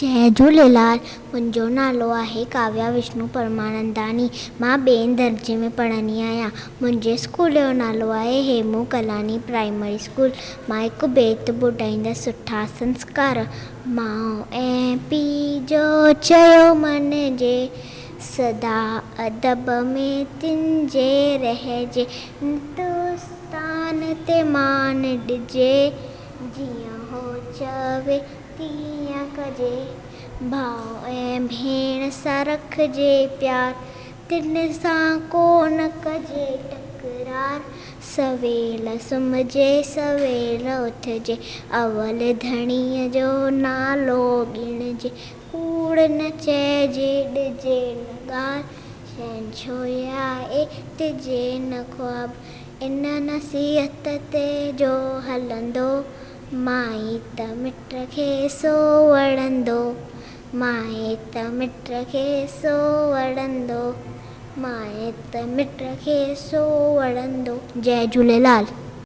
جئي جهوليلال، منهنجو نالو آهي ڪاويا وشنو پرماننداڻي. مان ٻئين درجي ۾ پڙهندي آهيان. منهنجي اسڪول جو نالو آهي هيمون ڪلاڻي پرائمري اسڪول. مان هڪ بيت ٻڌائيندس سٺا سنسڪار ماء ۽ پيء جو چيو مڃجي، سدا ادب ۾ تن جي رهجي، نت استان تي مان ڏجي، جيئن هو چوي تيئن ڪجي، ڀاء ۽ ڀيڻ سان رکجي پيار، تن سان ڪو نه ڪجي تڪرار، سويل سمهجي سويل اٿجي، اول ڌڻيء جو نالو ڳڻجي، ڪوڙ نه چئجي ڏجي نه ڳالهه، شهنشاهه ڏجي نه خواب، ان نصيحت تي جو هلندو، مائي ته مٽ کي سو وڻندو، مائي ته مٽ کي سو وڻندو، مائي ته مٽ کي سو وڻندو. جئي جهوليلال.